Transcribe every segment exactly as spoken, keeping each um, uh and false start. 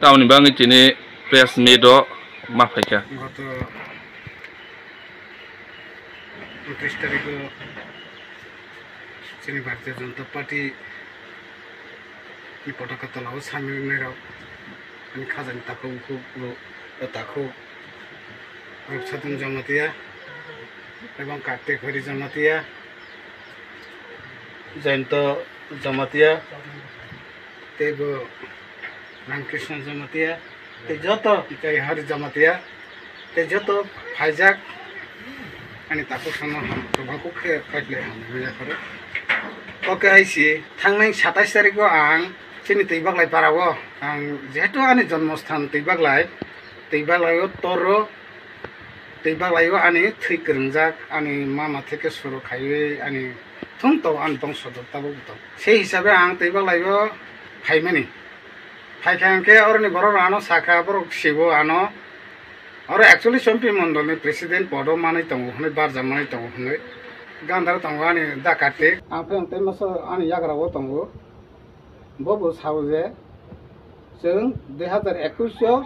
Tamoni bagwi tini press meet o ma phaikha. Goto untris tarikh o chini Bharatiya Janata Party ni potaka tola o samil wngnai rok ani khajani takhuk bukhuk rok, takhuk Rupsadon Jamatia, ebong Kartik Hari Jamatia, Jayanta Jamatia, teibo Ramkrishna Jamatia, tei joto tei Hari Jamatia, tei joto phaijak ani takhuk sano ham kwbangkuk khe kaitlai ham hwnwi yapharo. Oke, hai si thangnai satais tarikh o ang chini Twibaglai para o ang jehetu ani jonmosthan Twibaglai, Twibaglai o toro Tei baglai o ani thwi kwrwngjak, ani mama theke suru khaiwi ani thung tongo, ani bongso dor tabuk bo tongo. Sei hisabe ang tei baglai o phaimani. Phaikha hwnkhe oroni borok rok ano sakha, borok sibo ano, oro actually Chompi Mondol ni president podo manwi tongo hwnwi, barja manwi tongo hwnwi gandar tongo ani da Kartik. Ang phai ang tei masa ani yagra o tongo. Bo bo sao je, chwng dui hazar ekwis o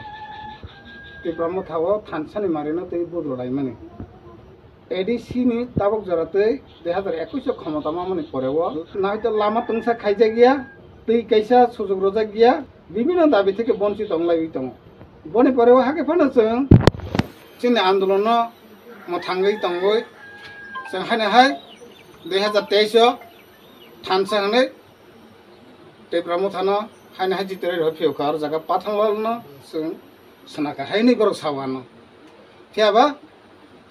Tipra Motha o thansa ni mari no twi budro laimani. A D C ni tabuk jora twi dui hazar ekwis o khomota mamani pore o na hoi to lama tungsa khaijak ya, twi kaisa sujug rojak ya, bibhinno dabi theke bonchit ong laiwi tongo. Boni pore o hakhe phano chwng chini andolon no mwthangwi tongwi chwng haino hai dui hazar teis o thansa hwnwi Tipra Motha no haino hai jitwrwi rw phiyokha, oro jaga Pathanlal no chwng swnakha, haino borok sao ano. Phiya ba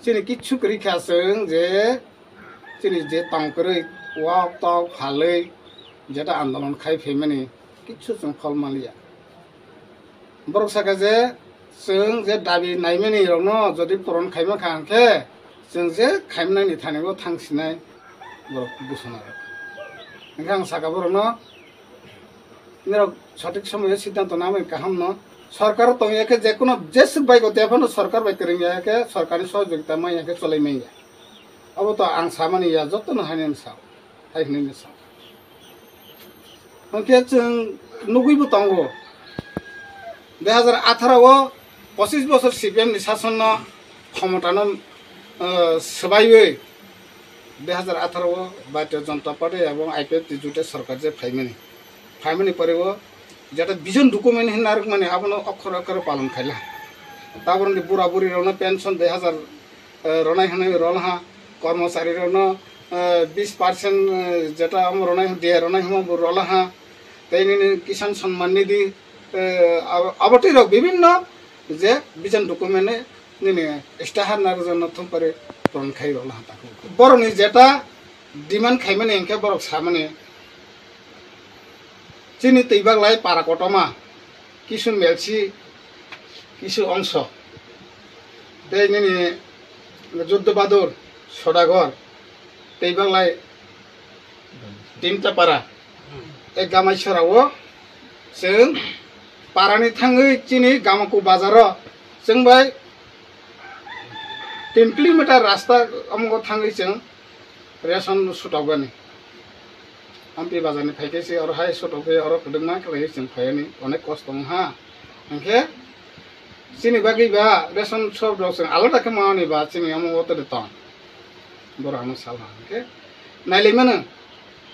chini kichu kwrwi kha chwng je chini je tong kwrwi wak tok phalwi jeta andolon khai phaimani kichu chwng phol manliya. Borok saka je, chwng je dabi naimani rokno jodi puron khaima kha hwnkhe, chwng je khaimani thani bo thang sinai borok busana rok. Hwnkhe ang saka borokno, norok sothik somoyo siddhanto namani kaham no. Sorkar tong ya khe je kono jeswk bai go tephano sorkar bai kwrwng ya khe sorkarni sohojogita mai ya khe cholai mai ya. Abo to ang samani ya, jotono haino sa. Hai hwnwi sa. Hwnkhe chwng nugwibo tongo, dui hazar atharo o pochis bosor C P M ni sasonno khomotano, eh, swbaiwi dui hazar atharo o Bharatiya Janata Party ebong I P F T jute sorkar je phaimani, phaimani pore o jeta vision document hinwi narwkmani abono okhor okhor palon khaila. Taboroni bura buri rokno pension dui hazar eh, ronai hwnwi rolaha, kormochari rokno, eh, bis percent, eh, jeta omo ronai hwn, diya ronai hwnma bo rolaha, tei nini Kisan Samman Nidhi, eh, abo, abo twi rok bibinno je vision document nini istihar narwkjakno thum pari puron khai rolaha takhuk. Borokni jeta demand khaimani hwnkhe borok samani chini twi baglai para kotorma, kisu melsi, kisu ongso. Tei nini Juddo Badur, Sodagar, tei baglai tinta para. E gamai sora o chwng parani thangwi chini Gamaku bazaro chwng bai tin kilometer rasta omo thangwi chwng ration sutokgani. Ampi bazar ni phaikhe se oro hai sotokgwi oro kwdwkma khlaiwi chwng phaiani onek kosto wngha. Hwnkhe chini bagwi ba ration shop rok chwng alada khe manani ba chini omo o tong. Borok ano salha hwnkhe nailaimano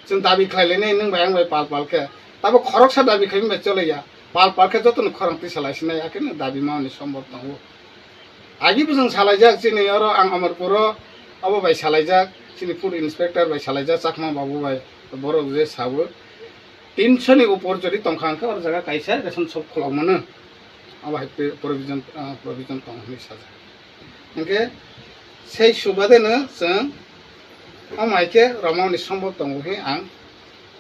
chwng dabi khlailainai nwng bai ang bai pal pal khe. Tabo khoroksa dabi khlaimani bai cholaiya. Pal pal khe jotono khorang twi salaisinai, akhe no dabi manani sombor tongo. Agi bwswng salaijak chini oro ang Amarpuro, abo bai salaijak, chini food inspector bai salaijak, Chakma babu bai, borok je sabo. Tinsho ni upor jodi tongkha hwnkhe oro jaga kaisa ration shop khulok mano. Abo hai pe-, provision, ah, provision tong hwnwi sajak. Hwnkhe sei subade no chwng omo hai khe romani sombor tongo hwnwi ang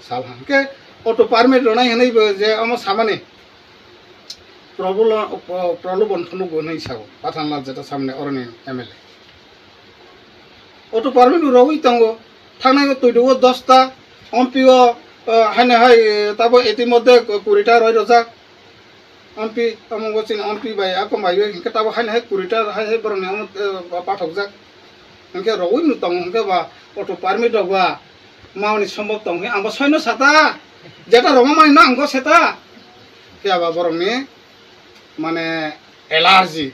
salha. Hwnkhe auto permit ronai hwnwi bo je omo samani, Prabhu-, Pro-, Pralobhan phunukgo hwnwi sao, Pathanlal jeta samani oroni M L A. Auto permit bo rogwi tongo, thangnai o twido o dosta, ompi o, eh, haino hai, eh, tabo itimodhye kurita roi rojak. Ompi, omo bo chini ompi bai, akon bai, hinkhe tabo haino hai kurita hai, hai borokni omo, eh, pathokjak. Hinkhe rogwi no tongo, hinkhe ba auto permit rok ba, mauni sombok tong, hinkhe ang bo soino sata, jeta roma mani no ang bo seta. Phiya ba borokni mane allergy,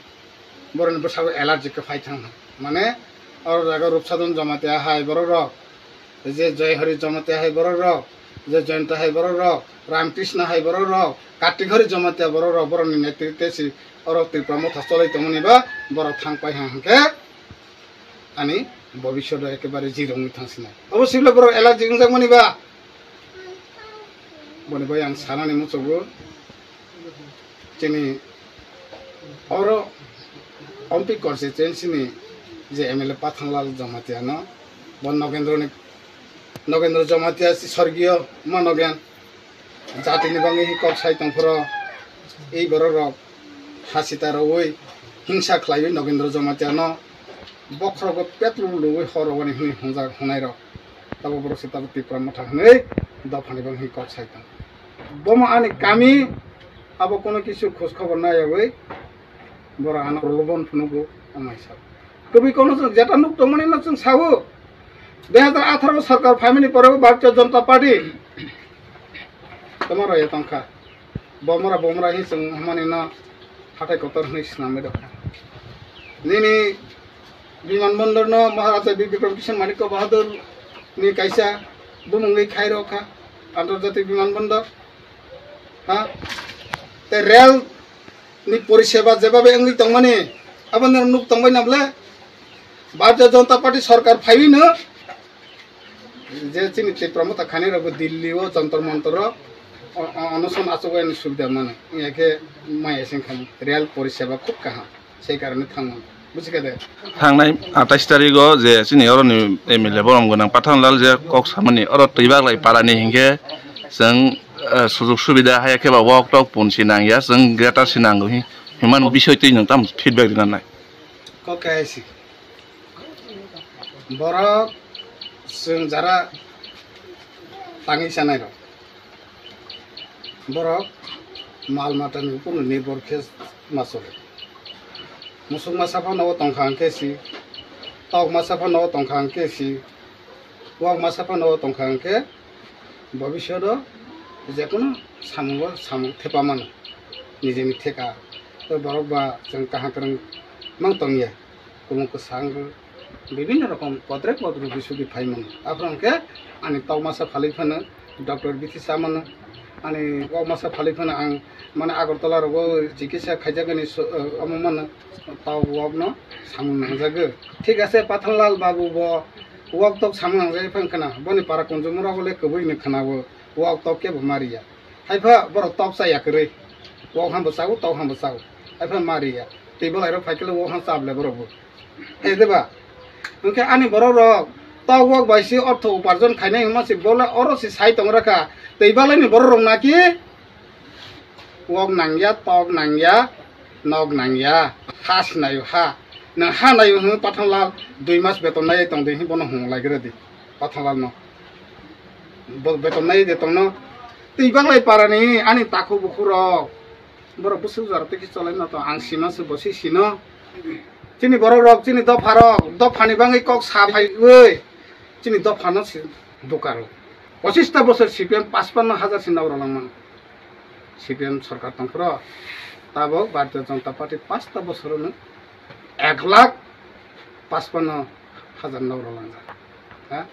borokni bwskango allergy khe phai thang. Mane oro jaga Rupsadon Jamatia hai borok rok, je Joyhari Jamatia hai borok rok, je Joyanta hai borok rok, Ramkrishna hai borok rok, Kartik Hari Jamatia borok rok, borokni netritwe si oro Tipra Motha cholai tongmani ba borok thang pai ha hwnkhe ani bobisyoto ekebare zero wngwi thangsinai. Obo sibla borok allergy wngjakmani ba? Boni bai ang sanani muchugo, chini oro Ompi constituency ni je M L A Pathanlal Jamatia no, bo Nogendro ni, Nogendro Jamatia si sorgiyo ma Nogen, jatini bangwi hi kok sai tongphuru, ei borok rok hasita rogwi hingsa khlaiwi Nogendro Jamatia no bokhorogo petrol luwi hor rogoni hwnwi hwnjak hwnai rok. Tabo borok se tabo Tipra Motha hwnwi dophani bangwi kok sai tong. Bomo ani kami abo kono kisu khoj khobor nayagwi borok ano prolobon phunugo amai sa. Kwbwi kono chwng jeta nuk tongmani no chwng sao. Dui hazar atharo sorkar phaimani pore bo Bharatiya Janata Party tamo raya tongkha. Bomra bomra hi chwng hamani no hathai kotor hwnwi swnamwi rokha. Nini Biman Bondor no Maharaja Bir Bikram Kishore Manikya Bahadur ni kaisa bumungwi khai rokha, antarjatik biman bondor. Ha? Te rel ni poriseba jebabe wngwi tongmani, abo no nuk tongbai na bole? Bharatiya Janata Party sorkar phaiwi no je chini Tipra Motha khainai rok bo Delhi o Jantar Mantar o o-, o-, onoson achugwi ani subida mano. Wngya khe maya sing khamu rel poriseba khub kaham. Sei karone thangmano. Bujikhade? Thangnai atais tarik o je chini oroni M L A borom gwnang Pathanlal je kok samani oro Twibaglai parani hinkhe chwng, eh, sujug subida haya khe ba walk tok punsi nangya, chwng greater si nango hi-, himani bisoi twi nwng tamo feedback rina nai? Kok kaisa borok chwng jara tangwi chanai rok. Borok mal matani upor no nirbhor khe ma chole. Musuk masa phano o tongkha hwnkhe si, tok masa phano o tongkha hwnkhe si, wak masa phano o tongkha hwnkhe bobisyoto jekono samungo samung thepa mano nijeni theka. Tei borok ba chwng kaham kwrwng mang tongya. Kumun kwsang bibinno rokom podre podro bisudi phaimano. Aphuru hwnkhe ani tokmasa phalwi phano doctor bithi chamano, ani kokmasa phalwi phano ang mane Agartala rogo chikitsa khaijagani so-, omo mano tok wokno samung nangjago. Thik ase, Pathanlal babu bo wok tok samung nangjagwi phano khna, boni para kunjumung rogo le kwbwi no khna o wok tok kebo mariya. Haipha borok tok chaya kwrwi. Wok hambo chao, tok hambo chao. Haipha mariya. Twi bwlairok phaikhe wok ham chable borokbo. Hai de ba? Hwnkhe ani borok rok tok wok bai si ortho uparjon khainai hwnma si bole oro si sai tong rakha. Twi balaini borok rok naki wok nangya, tok nangya, nok nangya. Ha sinaio ha. Nang ha naio hwn Pathanlal dui mas beton nai tong de hwn bono hwn lai gra di. Pathanlal no. Bo beton nai de tongno. Twi banglai parani ani takhu bukhu rok. Borok bwswk jora twi khe cholai no to ang sima se bo se sino. Chini borok rok, chini dopha rok, dophani bangwi kok sa phaiwi chini dophano se dukaro. Pochista bosor C P M pachpanno hajar se nogro langmano. C P M sorkar tongphuru tabok Bharatiya Janata Party pasta bosorono ek lakh pachpanno hajar nogro langjak. Ha?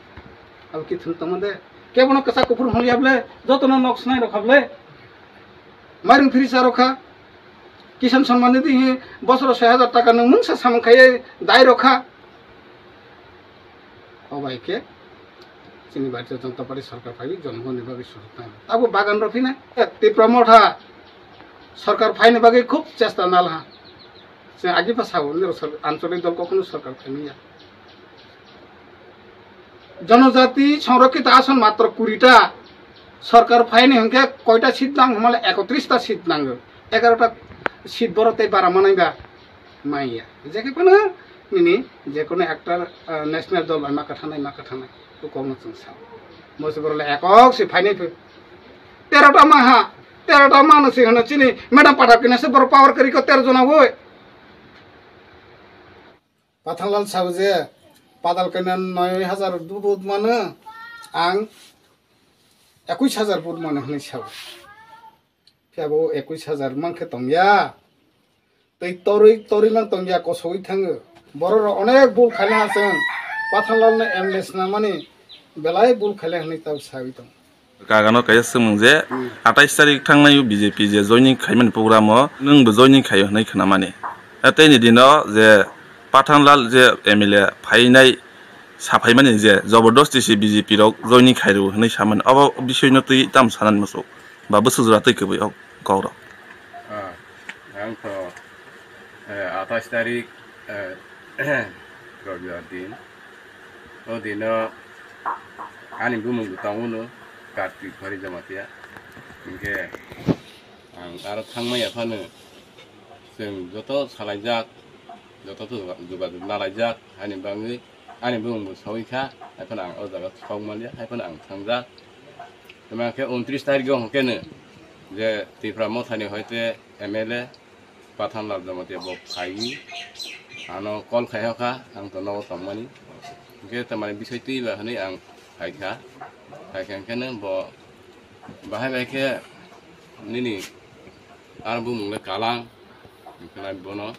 Abo ki thwng tongma de? Kebono kwchak kuphur hwnliya ble, jotono nok swnai rokha ble. Mairum phiri cha rokha. Kisan Samman Nidhi hi bosoro soi hajar taka nwng mungsa samung khaiwi dai rokha. O bai khe chini Bharatiya Janata Party sorkar phaiwi jonogonni bagwi sujuk tang. Abo bagan rok phina, eh, Tipra Motha sorkar phaini bagwi khub chesta nalha. Chwng agi pa sao, niro sor-, anchalik dol kokno sorkar phaimanya. Jonojati sonrokkhito ason matro kurita, sorkar phaini hwnkhe koita seat nang hwnmale ekotris ta seat nango, egarota seat borok tei bara manai ba manya. Jekhe phano nini jekono ekta, ah, national dol bai ma kwthanai, ma kwthanai, to kokno chwng sao. Mosi borok le ekok se phainai phi. Terota ma ha, terota ma no se hwno chini madam Pathak kina se borok power kwrwi ko tero jona woi. Pathanlal sao je padal kaina noi hajar vote mano, ang ekuis hajar vote mano hwnwi sao. Phiya bo ekuis hajar mankhe tongya. Tei torwi torwi no tongya kosogwi thango. Borok rok onek bul khaina ha chwng Pathanlal no M L A swnamani belai bul khaina hwnwi tamo sawi tongo. Kagano kaisa swngmung je Hmm. atais tarik thangnai B J P je joining khaimani program o nwng bo joining khaio hwnwi khwnamani. Tei ni dino je Pathanlal je M L A phainai saphaimani je jobordosti se B J P rok joining khairw hwnwi samani. Obo bisoi no twi tamo sanani muchuk ba bwswk jora twi kwbwi o kok rok. Ah, ang to, eh, atais tarik, eh, Robibar din. O dino ani bumung bo tongo no, Kartik Hori Jamatia. Hinkhe ang aro thangmaya phano chwng joto salaijak, joto to jogajog nalaijak, ani bangwi ani bumung bo sawi kha, hai phano ang o jaga sok manliya, hai phano ang thangjak. Tamo khe untris tarikgo hwnkhe no je Tipra Mothani hoite M L A Pathanlal Jamatia bo phaiwi ano call khai kha, ang to nogo tongmani. Hwnkhe tamani bisai twi ba hwnwi ang phaikha. Phaikha hwnkhe no bo bahai bai khe nini aro bumung le Kalang, hwnkhe bono,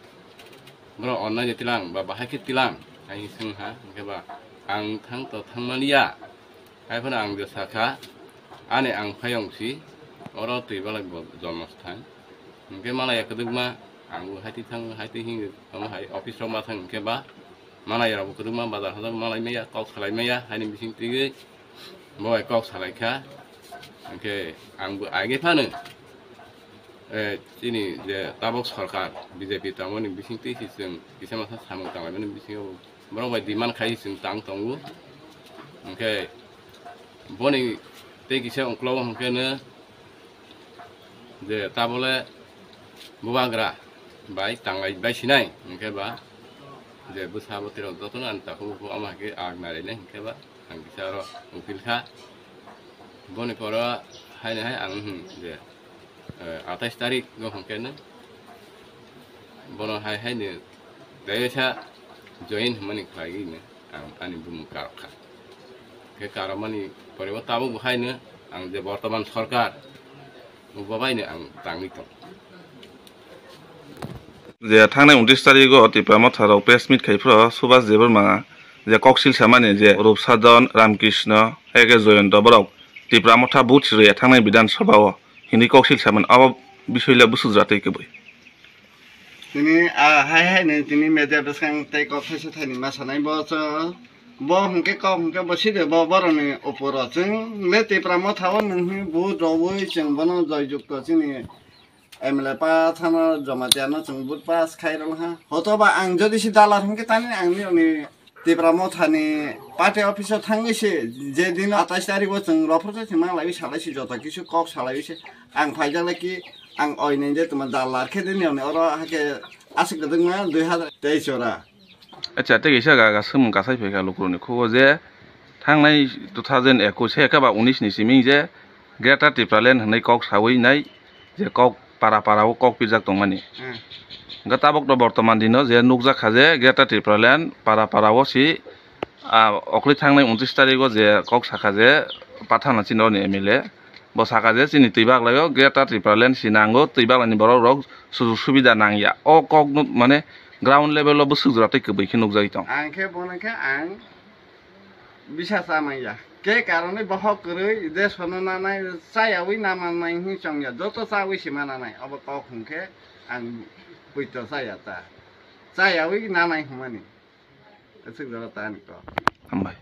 bono onnai je tilang ba bahai khe tilang, hai swng ha, hwnkhe ba ang thang to thangmaliya. Hai phano ang je sakha, ani ang phayong si, oro twi balai bo jonmosthang. Hwnkhe malai ya kwdwkma, ang bo hai twi thang, hai twi hing, tamo hai office rok ma thang hwnkhe ba, malai rok bo kwdwkma bazar hajar malai maya, kok salai maya, haini bising twi bo bai kok salai kha. Hwnkhe ang bo age phano, eh, chini je tabok sorkar B J P tongmani bising twi si chwng kisa masa samung tanglaimani bisingo borok bai demand khai chwng tang tongo. Hwnkhe boni tei kisa ungklogo hwnkhe no je tabole bubagra bai tanglai bai sinai hwnkhe ba je bwsa bwtwi rok jotono ani takhuk bukhuk ama hai khe ag narainai hwnkhe ba ang kisa oro ukil kha. Boni poro haino hai ang hwn je, eh, atais tarik go hwnkhe no bono hai haino daisa join hwnmani khlaiwi no ang ani bumung karok kha. Khe karokmani pore o tabuk bo haino ang je bortoman sorkar bo baino ang tangwi tong. Je thangnai untris tarigo Tipra Motha rok press meet khai phro Subhas Debbarma je koksil samani je Rupsadon, Ramkrishna, A K Joyonto borok Tipra Motha vote sirwi thangnai Bidhan Sabha o hwnwi koksil samani abo bisoi le bwswk jora tei kwbwi. Tini, ah, hai hai ni tini media bwskang tei kok thaisa thaini ma sanai bo cho, bo hwnkhe kok hwnkhe bo side bo boroni opor o chwng le Tipra Motha o nwng hwnwi vote rwwi chwng bono joy jukto chini M L A pa thana Jamatia no chwng vote pass khai rwla ha. Hotoba ang jodi si dalar hwnkhe tani ang ni oni Tipra Motha ni party office o thangwi se je din atais tarik o chwng rophor se thwima lai salai si joto kisu kok salai se ang phaijak lai ki ang oi nai je tuma dalar khe din oni oro hake aswk kwdwkma dui hazar teis ora. Acha, tei kaisa ga, ga swngmung kasai phaikha lukurokni khugo je thangnai two thousand ekush se khe ba unis ni simi je Greater Tipraland hwnwi kok sawi nai je kok para para o kok pijak tongmani. Hmm. Hwnkhe tabok to bortoman dino je nukjak kha je Greater Tipraland para para o si, ah, okli thangnai untris tarigo je kok sakha je Pathan chini oni M L A. Bo sakha je chini twi baglai o Greater Tipraland si nango, twi baglai ni borok rok sujug subida nangya. O kok no mane ground level o bwswk jora tei kwbwi khe nukjagwi tong. Ang khe bono khe ang bisa cha manya. Ke karonwi bohok kwrwi desh no nanai chayawi na mannai hwnwi chongya. Joto chawi se ma nanai. Obo kok hwnkhe ang puito chaya ta. Chayawi nanai hwnmani. Aswk jora ta ani kok. Hambai.